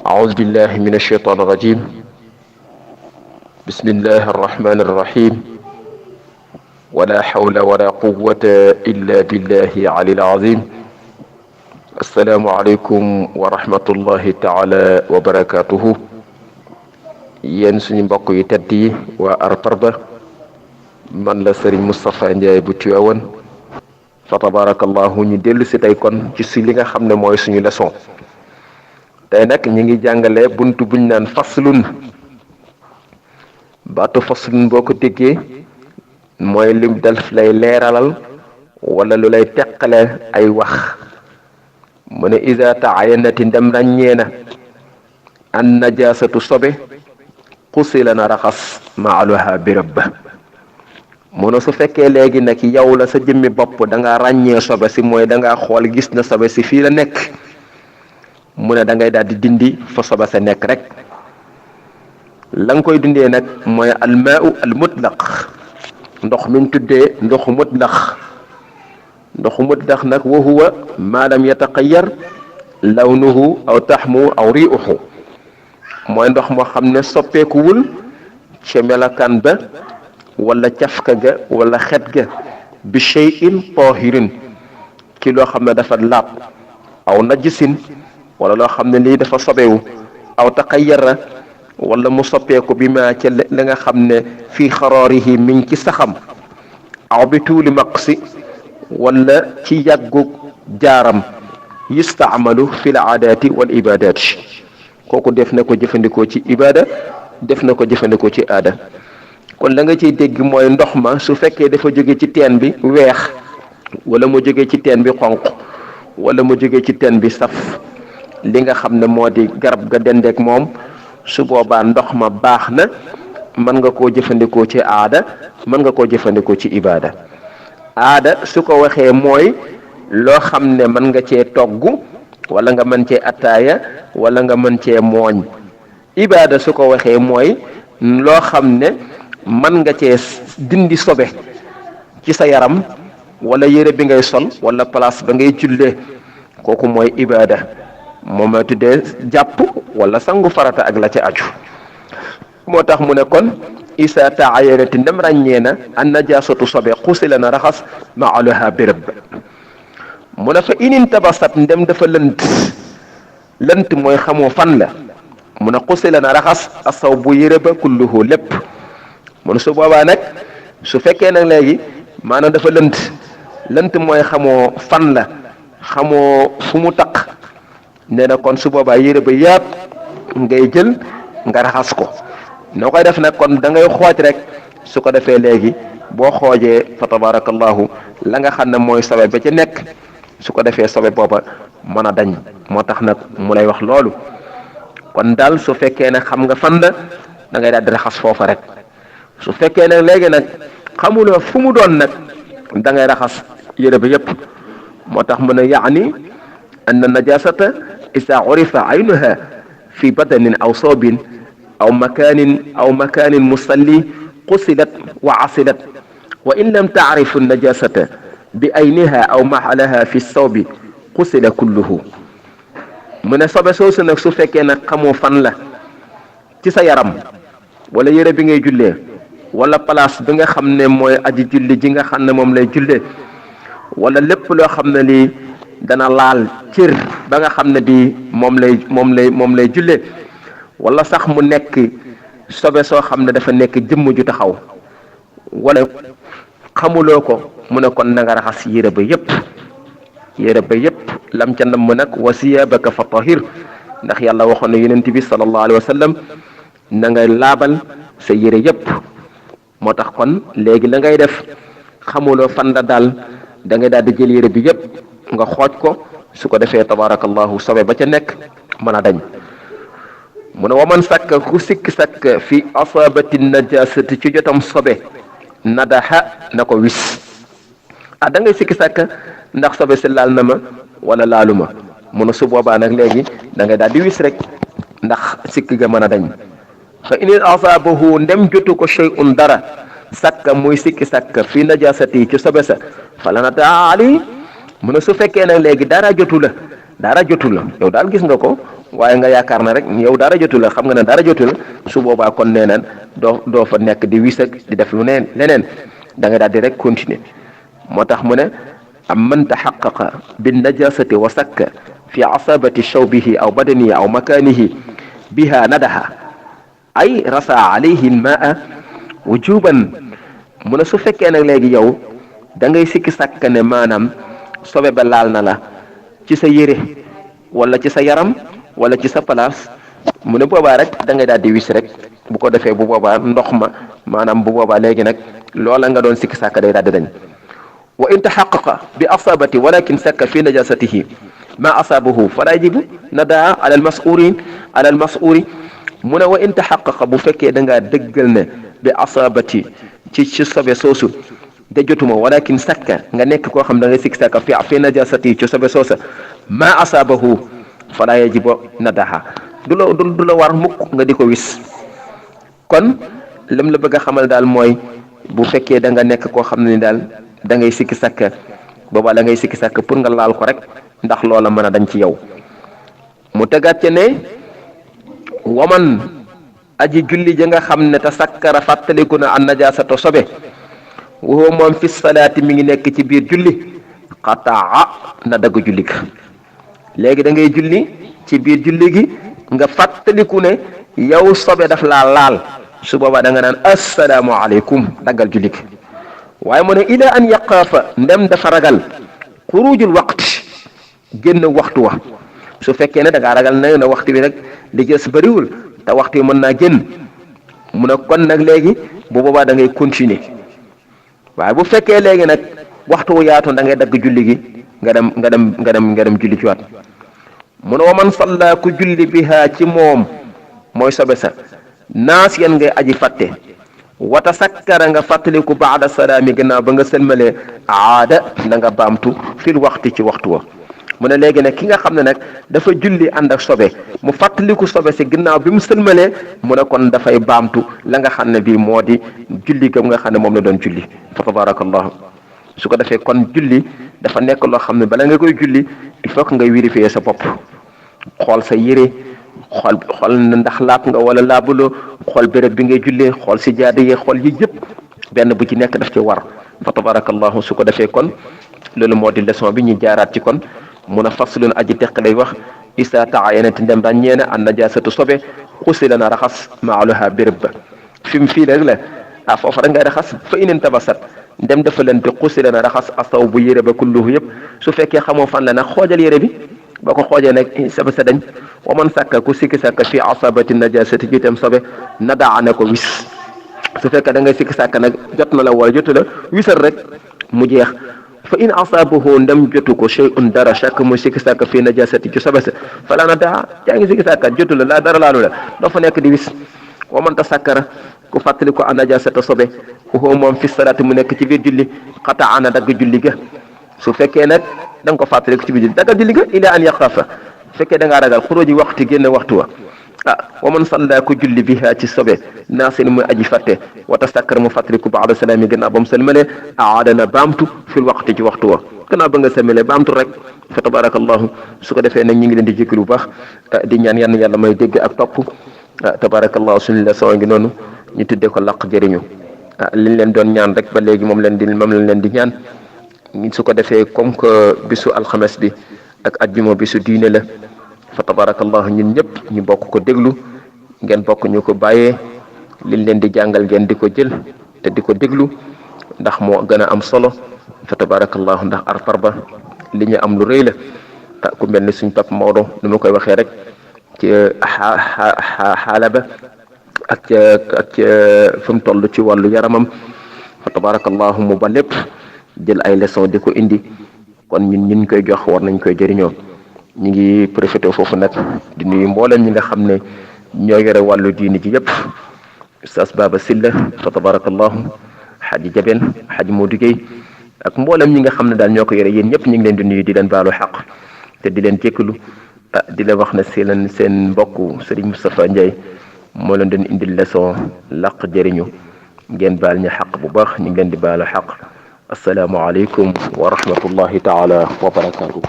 أعوذ بالله من الشيطان الرجيم. بسم الله الرحمن الرحيم. ولا حول ولا قوة إلا بالله العلي العظيم. السلام عليكم ورحمة الله تعالى وبركاته. yéen suñu mbokk yu tedd yi waa Arparba man la Serigne Moustapha Ndiaye bu Tivaouane fa tabarakallahu ñu dellu si tey kon ci si li nga xam ne mooy suñu leçon tey nag ñi ngi jàngale buntu buñ naan faslun. baatu faslun boo ko déggee mooy lim daf lay leeralal wala lu lay teqale ay wax mu ne iza taayanati ndem ràññee na an najasatu sobe xusila na raxas maaluha birab ba mu ne su fekkee léegi nag yow la sa jëmmi bopp da nga ràññee sobe si mooy da ngaa xool gis na sobe si fii la nekk mu ne da ngay daal di dindi fa sobe sa nekk rek la nga koy dindee nag mooy almaau al mutlaq ndox mi ñu tuddee ndoxu mutlaq nag wa huwa ma lam yataqayyar lawnuhu aw taxmu aw riuhu mooy ndox moo xam ne soppeekuwul ca melakaan ba wala cafka ga wala xet ga bi shay'in tahirin ci loo xam ne dafa laab aw najisin wala loo xam ne lii dafa sobewu aw taqayyara wala mu soppeeku bi ma ca la nga xam ne fii xaroorihi mi ngi ci saxam aw bi tuuli maqsi wala ci yàggu jaaram yustaamalu fi l aadaati wal ibadaati kooku def na ko jëfandikoo ci ibada def na ko jëfandikoo ci aada kon la nga ciy dégg mooy ndox ma su fekkee dafa jóge ci teen bi weex wala mu jóge ci teen bi xonq wala mu jóge ci teen bi saf li nga xam ne moo di garab ga dendeek moom su boobaa ndox ma baax na mën nga koo jëfandikoo ci aada mën nga koo jëfandikoo ci ibada aada su ko waxee mooy loo xam ne mën nga cee togg wala nga mën cee attaaya wala nga mën cee mooñ ibada su ko waxee mooy loo xam ne mën nga cee dindi sobe ci sa yaram wala yére bi ngay sol wala place ba ngay jullee kooku mooy ibada moom la tuddee jàpp wala sangu farata ak la ca aju moo tax mu ne kon isa taayarati ndem ràññee na an najasatu sobe xusila na raxas maaluha béréb mu ne fa inin tabasat ndem dafa lënt mooy xamoo fan la mu ne xusila na raxas asaw bu yére ba kulluhu lépp mu ne su boobaa nag su fekkee nag léegi maanaam dafa lënt mooy xamoo fan la xamoo fu mu taq nee na kon su boobaa yére ba yàpp ngay jël nga raxas ko noo koy def nag kon da ngay xooj rek su ko defee léegi boo xoojee fa tabarakallahu la nga xam ne mooy sobe ba ca nekk su ko defee sobe booba mën a dañ moo tax nag mu lay wax loolu kon daal su fekkee ne xam nga fan la da ngay daal di raxas foofa rek su fekkee ne léegi nag xamuloo fu mu doon nag da ngay raxas yére ba yépp moo tax mu ne yaani anna najasata isa urifa aynuha fi badanin aw soobin aw makanin musalli qusilat wa asilat wa in lam taarifu najasata bi ayniha aw maxalaha fi sawbi qusila kulluhu mu ne sobe soosu nag su fekkee nag xamoo fan la ci sa yaram wala yére bi ngay jullee wala place bi nga xam ne mooy aji julli ji nga xam ne moom lay jullee wala lépp loo xam ne lii dana laal cër ba nga xam ne bi moom lay jullee wala sax mu nekk sobe soo xam ne dafa nekk jëmm ju taxaw wala xamuloo ko mu ne kon na nga raxas yére ba yépp lam ca nam nag wa siyabaka fa tahir ndax yàlla waxoon na yonent bi sallallahu alayhi wa sallam na nga laabal sa yére yépp moo tax kon léegi la ngay def xamuloo fan la daal da ngay daal di jël yére bi yépp nga xooj ko su ko defee tabarakallahu sobe ba ca nekk mën a dañ mu ne waman sàkk ku sikki sàkk fi asabati najasati ci jotam sobe nadaxa na ko wis da ngay sikki sàkk ndax sobe si laal na ma wala laalu ma mu ne su boobaa nag léegi da ngay daal di wis rek ndax sikki ga mën a dañ fa in asabahu ndem jotu ko shay'un dara sàkk muy sikki sàkk fi najasati ci sobe sa fala nata ali mu ne su fekkee nag léegi dara jotu la yow daal gis nga ko waaye nga yaakaar na rek yow dara jotu la xam nga ne dara jotu la su boobaa kon nee naan doo fa nekk di wis ak di def lu neen leneen da nga daal di rek continuer moo tax mu ne am man taxaqaqa bin najasati wa sakka fi asabati shawbihi aw badanihi aw makanihi biha nadaha ay rasa alayhi almaa wujuban mu ne su fekkee nag léegi yow da ngay sikki sàkk ne maanaam sobe ba laal na la ci sa yére wala ci sa yaram wala ci sa place mu ne boobaa rek da ngay daal di wis rek bu ko defee bu boobaa ndox ma maanaam bu boobaa léegi nag loola nga doon sikki sàkk day daal di dañ wa in taxaqaqa bi asabati walakin sakka fi najasatihi ma asabahu fala yajibu nadaa ala almas'uri mu ne wa in taxaqaqa bu fekkee da ngaa dëggal ne bi asabati ci sobe soosu de jotuma walakin sakka nga nekk koo xam da ngay sikki sàkk fi najasatihi ci sobe soosa ma asabahu fala yajibu nadaha du la war mukk nga di ko wis kon lam la bëgg a xamal daal mooy bu fekkee da nga nekk koo xam ne daal da ngay sikki sàkk boobaa da ngay sikki sàkk pour nga laal ko rek ndax loola mën a dañ ci yow mu tegaat ci ne waman aji julli ja nga xam ne te sakkara fàttaliku na an najasata sobe woo moom fi salaati mi ngi nekk ci biir julli xataa na dagg julli ga léegi da ngay julli ci biir julli gi nga fàttaliku ne yow sobe daf laa laal su boobaa da nga naan assalaamu aleykum daggal julli gi waaye mu ne ila an yaqaafa ndem dafa ragal xurujul waqti génn waxtu wa su fekkee ne da ngaa ragal na waxtu bi nag li gës bëriwul te waxtu bi mën naa génn mu ne kon nag léegi bu boobaa da ngay continuer waaye bu fekkee léegi nag waxtu wu yaatu da ngay dagg julli gi nga dem julli ci waat mu ne wa man salla ku julli biha ci moom mooy sobe sa naas yan ngay aji fàtte wata sakkara nga fàttaliku baada salaami gannaaw ba nga sëlmalee aada da nga baamtu fil waxti ci waxtu wa mu ne léegi nag ki nga xam ne nag dafa julli ànd ak sobe mu fàttaliku sobe si gannaaw bi mu sëlmalee mu ne kon dafay baamtu la nga xam ne bii moo di julli gam nga xam ne moom la doon julli fa tabarakallahu su ko defee kon julli dafa nekk loo xam ne bala nga koy julli il faut que ngay vérifier sa bopp xool sa yére xool ndax laab nga wala laabuloo xool béréb bi ngay jullee xool si jaada yi xool yi yëpp benn bu ci nekk daf ci war fa tabarakallahu su ko defee kon loolu moo di leçon bi ñu jaaraat ci kon mun a faslun aji teq lay wax isa taayanati ndem ràññee na an najasatu sobe xusi la na raxas maaluha béréb ba fi mu fii rek la foofu rek ngay raxas fa inin tabasat ndem dafa leen te xusi la na raxas asaw bu yére ba kulluhu yëpp su fekkee xamoo fan la nag xoojal yére bi boo ko xoojee nag sobe sa dañ wa man sàkka ku sikki sàkka fi asabati najasati jiitam sobe nadaa na ko wis su fekkee da ngay sikki sàkka nag jot na la wala jotu la wisal rek mu jeex fa in asabahu ndem jotu ko shay'un dara shakk mu sikki sàkka fi najasati ci sobe sa fala nadaa yaa ngi sikki sàkka jotu la dara laalu la doo fa nekk di wis wa man tasakkara ku fàttali ko an najasata sobe waxoo moom fi salaati mu nekk ci biir julli xataa na dagg julli ga su fekkee nag da nga ko fàttali ko ci biir julli daggal julli ga ila an yaqafa fekkee da ngaa ragal xuróoji waxtu génn waxtu wa wa man salla ku julli biha ci sobe naasin muy aji fàtte wa tasakkar mu fàttali ko baada salaami gannaaw ba mu salmale aadana baamtu fil waxti ci waxtu wa gannaaw ba nga salmale baamtu rek fa tabarakallahu su ko defee nag ñu ngi leen di jégalu bu baax di ñaan yann yàlla may dégg ak topp tabarakallahu suñu leçon ngi noonu ñu tuddee ko laq jëriñu liñ leen doon ñaan rek ba léegi moom lañ leen di ñaan su ko defee comme que bisu alxames bi ak ajjuma bisu diine la fa tabarakallahu ñun ñëpp ñu bokk ko déglu ngeen bokk ñu ko bàyyee liñ leen di jàngal ngeen di ko jël te di ko déglu ndax moo gën a am solo fa tabarakallahu ndax arfar ba li ñu am lu rëy la ku mel ni suñ pap Maodo ni ma koy waxee rek ci xaala ba ak ca fi mu toll ci wàllu yaramam fa tabarakallahu mu ba lépp jël ay leçon di ko indi kon ñun koy jox war nañ koy jëriñoo ñu ngi profité foofu nag di nuyu mboolem ñi nga xam ne ñoo yore wàllu diini ji yëpp Oustaz Baba Sylla fa tabarakallahu Xaji Jaben Xaji Modou Gueye ak mboolem ñi nga xam ne daal ñoo ko yore yéen ñëpp ñu ngi leen di nuyu di leen baalu xaq te di leen jékkalu di leen wax ne seen mbokk Serigne Moustapha Ndiaye moo leen doon indil leçon laq jëriñu ngeen baal ñu xaq bu baax ñu ngi leen di baalu xaq assalaamu aleykum wa rahmatullahi taala wa barakatuhu